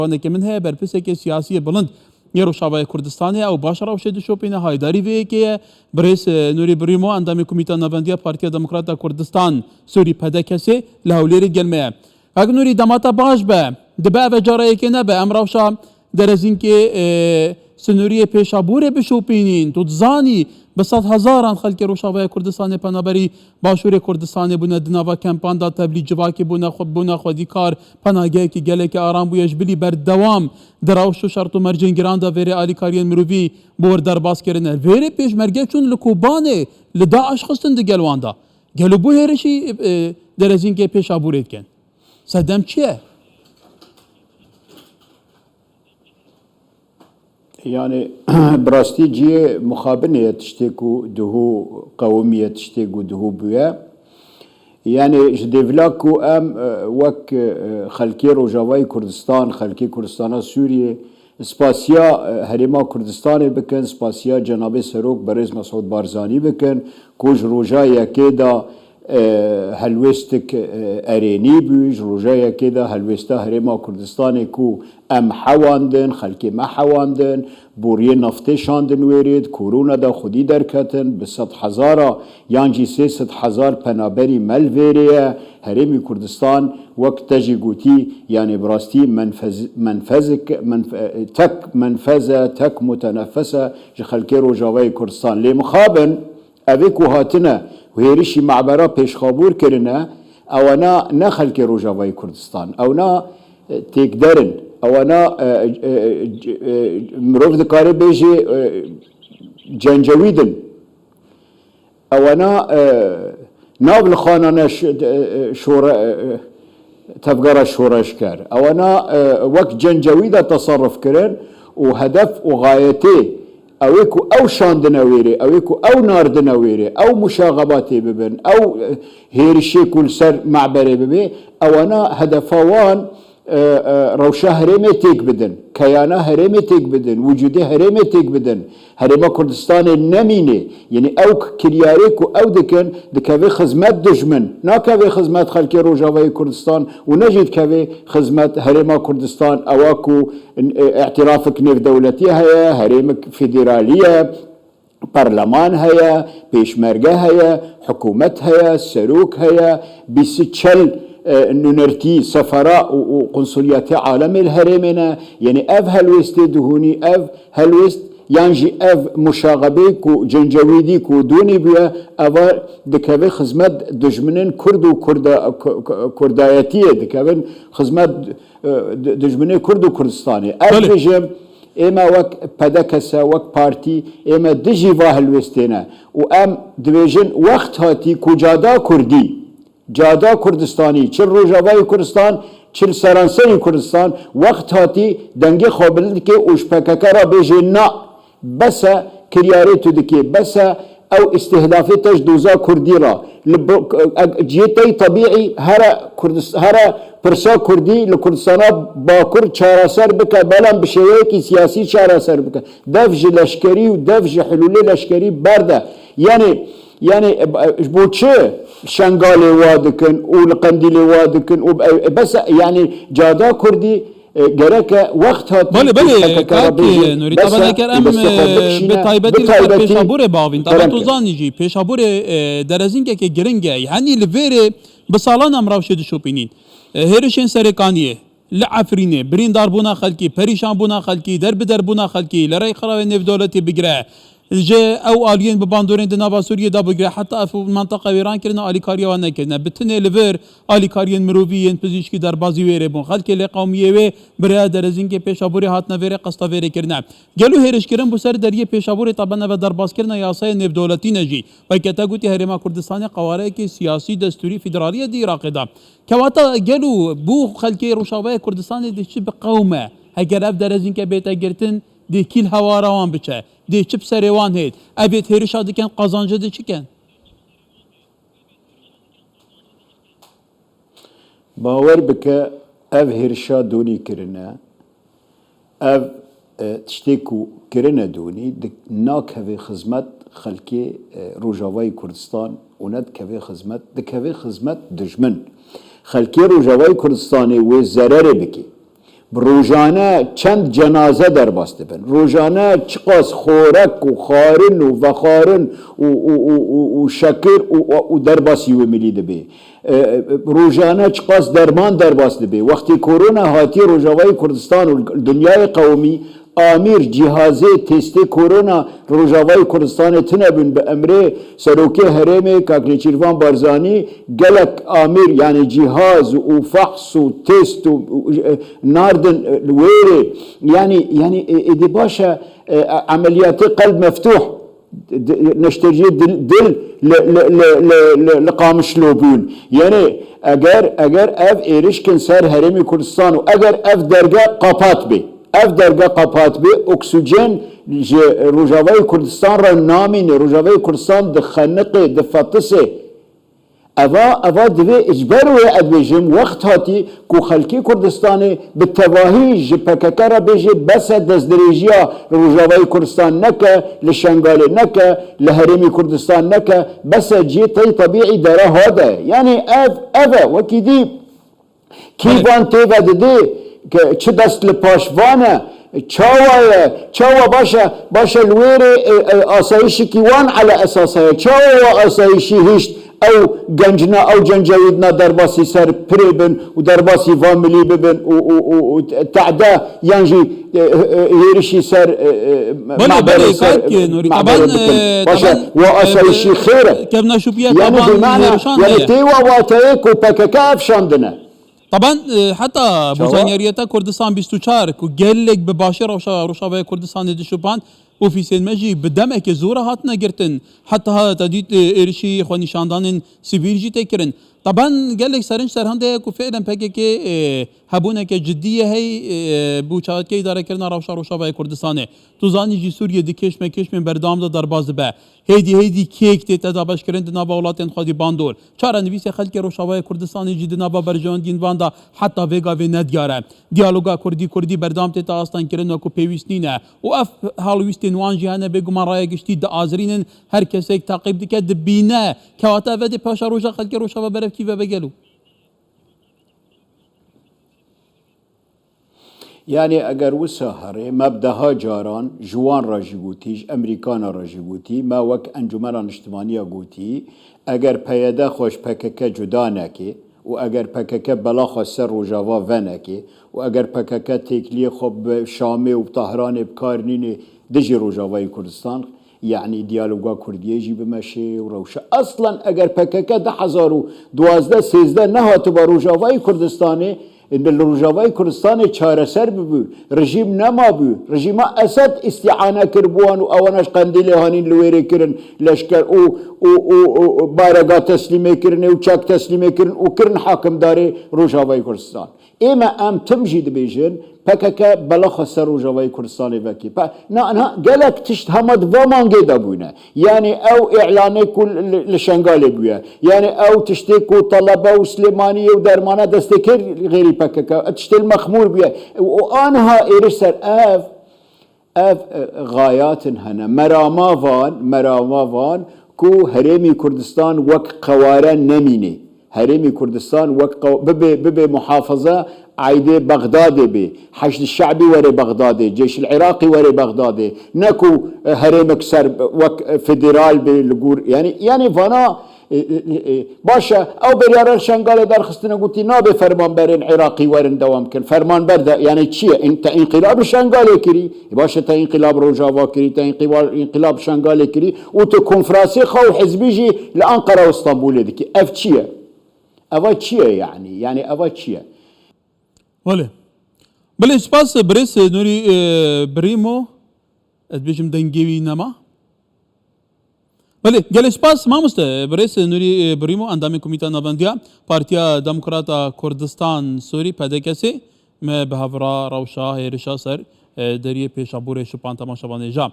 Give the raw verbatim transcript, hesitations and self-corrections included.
Wanekê min heye, berpirseke siyasî yê bilind yê Rojavayê Kurdistanê, ew baş rewşê dişopîne, haydarî vê yekê ye. Birêz, e, Nûrî Birîmo, endamê Komîta Navendiya Partiya Demokrata Kurdistan, Sûrî, P D K S, li Hewlêrê gel me ye. Kak Nûrî, dema te baş be, dibe eve cara yekê nebe, em rewşa derezînkê, e, sinûriyê Pêşabûrê bişopînîn. Tu dizanî, bi sed hezaran xelkê Rojavayê Kurdistanê penaberî Başûrê Kurdistanê bûne, di nava kempan de tevlî civakê bûne, xwe, bûne xwedîkar, penagehekî gelekî aram bûye, ji bilî berdewam di rewş û şert û mercên giran de vêrê alîkariyên mirovî bi wir derbas kirine. Vêrê pêşmerge çûn li Kobanê, li DAIŞ xistin di gel wan de. Gelo bû hêrişî, e, derezînkê Pêşabûrê dikin? Sedem çi ye? Yani bi rastî cihê mixabinê ye tiştê ku duhû qewimiye, tiştê ku duhû bûye. Yani ji dêvila ku em, e, wek, e, xelkê Rojavayê Kurdistan, xelkê Kurdistana Sûriyê, spasiya, e, Herêma Kurdistanê bikin, spasiya Cenabê Serok Berêz Mesûd Barzanî bikin, ku ji roja yekê de, e, helwêstik, e, erênî bû, ji roja yekê de helwêsta Herêma Kurdistanê ku em hewandin, xelkê me hewandin, boriyê naftê şandin wêrê, di korona de xwedî derketin, bi sed hezara yan jî sê sed hezar penaberî me li vêrê ye. Herêmî Kurdistan wek te jî gotî, yanî bi rastî menfez, menfezik, menf-, tek menfez e, tek mutenefes e ji xelkê Rojavayê Kurdistan. Lê mixabin, evê ku hatine û hêrişî mebera Pêşxabûr kirine, ewana ne xelkê Rojavayê Kurdistan, ewna, e, têkder in, ewana, e, e, e, mirov dikare bêjê, e, cencewîd in. Ewana, e, nav li xanane ş-, e, e, şore-, e, e, tevgera şoreşger. Ewana, e, wek cencewî de teserruf kirin û hedef û xayetê ew ê ku ew şandine wêrê, ew ê ku ew nardine wêrê, ew muşaxebatê bibin, ew, e, hêrişê ku li ser me'berê bibe, ewana hedefa wan, e, e, rewşa herêmê têk bidin, keyana herêmê têk bidin, wicûdê herêmê têk bidin, Herêma Kurdistanê nemîne. Yanî ew k-, kiryarê ku ew dikin, dikeve xizmet dijmin, nakeve xizmet xelkê Rojavayê Kurdistan û ne jî dikeve xizmet Herêma Kurdistan, ewa ku, e, îtirafek nêvdewletî heye, herêmek federalî ye. Perleman heye, pêşmerge heye, hikûmet heye, serok heye, bîsî çel, e, nûnertî, sefera û, û qunsuliyetê alemê li herêmê ne. Yanî ev helwêstê dihûnî, ev helwêst yan jî ev muşaxebê ku cencewîdî ku dûnî bûye, eva dikeve xizmet dijminên Kurd û Kurda-, Ku-, Ku-, Kurdayetiyê, dikevin xizmet, e, di-, dijminê Kurd û Kurdistanê. Ez Belê. dibêjim, ême wek P D K S, wek partî, ême dijî va helwêstê ne. Û em dibêjin, wext hatî ku cada Kurdî, cada Kurdistanî, çi li Rojavayê Kurdistan, çi li seranserî Kurdistan, wext hatî dengê xwe bilind dike û ji P K K re bêjê na. Bes e, kiryarê tu dikê, bes e, ew îstihdafê te ji doza Kurdî re. Li bo-, e, cihê te yî tebîî here Kurdis-, here pirsa Kurdî li Kurdistana Bakur çareser bike, belam bi şêweyekî siyasî çareser bike. Dev ji leşkerî û dev ji hilûlê leşkerî berde. Yanî, yanî, e, e, ji bo çi Şengalê wa dikin û li Qendîlê wa dikin û, e, e, bes e, yanî cada Kurdî E, gereke wext hatî Belê, belê, P K K re kak, bêjin, e, Nûrî, bes e, tabanê ker em, destê xwe e, bikişîne, bi taybetî bi li ser taybetî Pêşaborê bavîn. Taban kerem tu ke. zanî jî, Pêşaborê, e, derezîngekê giring e. Henî li vêrê bi salan em rewşê dişopînîn. E, hêrişên Serêkaniyê, li Efrînê, birîndarbûna xelkî, perîşanbûna xelkî, derbiderbûna xelkî, li Rêkxirawê Nêvdewletî bigire, Ji ew aliyên bi bandorên di nava Sûriyê de bigire heta ev mentiqe wêran kirine, alîkariya wan nekirine. Bi tinê li vir alîkariyên mirovî yên pizîşkî derbazî wêrê bûn. Xelkê lê qewmiyê wê bi rêya derezîngê Pêşaborê hatine vêrê qesta vêrê kirine. Gelo hêrişkirin bo ser deriyê Pêşaborê taban eve derbazkirina yasayên nêvdewletî ne jî. Weke te gotî Herêma Kurdistanê qewareyekê siyasî, destûrî, federalî ye di Iraqê de. Kewata gelo bo xelkê Rojavayê Kurdistanê dê çi bi qewm e? Heger ev derezînke bête girtin, dê kî li hewara wan biçe? Dê çi bi serê wan hêt? Ev ê hêrişa dikin, qazancê dê çi ken? Bawer bike, ev hêrişa donî kirine. Ev, e, tiştê ku kirine donî, di-, nakeve xizmet xelkê, e, Rojavayê Kurdistan û ne dikeve xizmet, dikeve xizmet dijmin. Xelkê Rojavayê Kurdistanê wê zererê bike. Rojane çend cenaze derbas dibin. Rojane çiqas xorek û xwarin û vexwarin û, û, û, û, û şekir û, û, û derbasî wê milî dibê. E, e, rojane çiqas derman derbas dibê. Wextê korona hatiye Rojavayê Kurdistan û dinyayê qewimî, amîr cîhazê testê korona Rojavayê Kurdistanê tune bûn. Bi emrê Serokê Herêmê Kak Nêçîrvan Barzanî gelek amîr, yanî cîhaz û fehs û test û, û, e, nardin, e, li wêrê. Yanî, yanî, e, êdî baş e, e, emeliyatê qelb meftuh, d-, neşterciyê dil, dil li, li, li, li, li, li Qamişlo bûn. Yanî eger, eger ev êriş kin ser Herêmê Kurdistan û eger ev derge qapat bê, ev derge qapat bê, oksîjen ji Rojavayê Kurdistan re namîne, Rojavayê Kurdistan dixeniqê, difetisê. Eva, eva divê ji ber wê ez dibêjim, wext hatî ku xelkê Kurdistanê bi tevahî ji P K K re bêje, bes e, destdirêjiya Rojavayê Kurdistan neke, li Şengalê neke, li Herêmê Kurdistan neke, bes e, cihê te tebîî dera ha de. Yanî ev, ev e, wekî dî. Kî van tê ve didê, ke çi dest li paş van e, çawa ye, çawa baş e, baş e li wê rê, e, e, asayîşikî wan ele esas heye. Çawa wa asayîşî hişt ew gencina, ew cencewîdina derbasî ser pirê bin û derbasî van milî bibin û, û, û, û tehde yan jî, e, e, hêrişî ser, e, e, Belê, mabere belê, ser, kak, e, Nurî, mabere taban, bikin. e, Baş e, taban, wa e, asayîşî xêr e. Kevnaşupiya Yanî taban bi mana, hêrişan yanî heye. Tê wa wateyê ku P K K ev şandine. Taban, e, heta Çawa? Bûzanyariyeta Kurdistan bîst û çar ku gelek bi başî rewşa Rojavayê Kurdistanê dişopand, ofîsên me jî bi demeke zor re hatine girtin. Heta heta dît, e, êrişî xwenîşandanên sivîl jî tê kirin. Taban gelek serinc serhildê ye ku fiilen P K K, e, hebûneke cidî ye hey, e, bo çareserkirina rewşa Rojavayê Kurdistanê. Tu zanî jî Sûriye di kêşme kêşmên berdewam de derbas dibe. Hêdî hêdî kêk tête dabeşkirin di nava welatên xwedî bandor. Çarenivîsê xelkê Rojavayê Kurdistanê jî di nava berjewendiyên van de heta vê gavê nediyar e. Diyaloga Kurdî Kurdî berdewam tête astengkirin wekû pêwîst nîne û ev halwîstên wan jî hene bêguman raya giştî diazirînin, her kesek teqîb dike, dibîne. Kewata eve dê paşeroja xelkê Rojava berevkî vebe gelo. Yanî eger wisa here, me bi deha caran ji wan re jî gotî, ji Emerîkana re jî gotî, me wek Encûmena Niştimanî ya gotî, eger P Y D xwe ji P K K cuda neke û eger P K K bela xwe ser Rojava veneke û eger P K K têkiliyê xwe bi Şamê û bi Tehranê bi kar nîne dijî Rojavayê Kurdistan, Yanî diyaloga Kurdiyê jî bimeşe û rewşe. Eslen eger P K K du hezar û duwazdeh sêzdeh nehatiba Rojavayê Kurdistanê, li Rojavayê Kurdistanê çareser bibû, rejîm nemabû. Rejîma Esed îstîane kir bi wan û ewana ji Qendîlê hanîn li wêrê kirin leşker û, û, û, û barega teslîmê kirinê û çek teslîmê kirin û kirin hakimdarê Rojavayê Kurdistan. Ême em tim jî dibêjin, P K K bela xwe ser Rojavayê Kurdistanê vekî. Pe-, na, na, gelek tişt hema di va mangê de bûne. Yanî ew îlanê ku li, li Şengalê bûye. Yanî ew tiştê ku telebe û Silêmaniyê û dermana destê kê xêrî P K K. Tiştê li Mexmûr bûye. Û, û aniha êrîş ser ev, ev, e, xayatin hene. Merama van, merama van ku Herêmî Kurdistan wek qeware nemîne. Herêmî Kurdistan wek qew-, bibe, bibe muhafaza aîdê Bexdadê be. Heşd Şe'bî were Bexdadê, Ceyşil Iraqî were Bexdadê. Ne ku, e, herêmek ser wek, e, federal be li gor. Yanî, yanî vana, e, e, e, e, baş e, ew biryara li Şengalê derxistine gotî nabe fermanberên Iraqî werin dewam kin. Fermanber de, yanî çi ye? În-, te înqilab li Şengalê kirî. E, baş e, te înqilab Rojava kirî, te înqilab, înqilab Şengalê kirî û tu konferansê xwe û hizbî jî li Anqara û Stenbolê dikî. Ev çi ye? Eva çi ye yanî? Yanî eva çi ye? Belê. Belê, spas, birêz Nûrî, e, Birîmo. Ez dibêjim dengê wî nema. Belê, gelê spas, mamoste. Birêz Nûrî, e, Birîmo, endamê Komîta Navendiya Partiya Demokrata Kurdistan Sûrî, P D K S, me bi hevra rewşa hêrişa ser, e, deriyê pêşaborê şipan temaşevanê ja.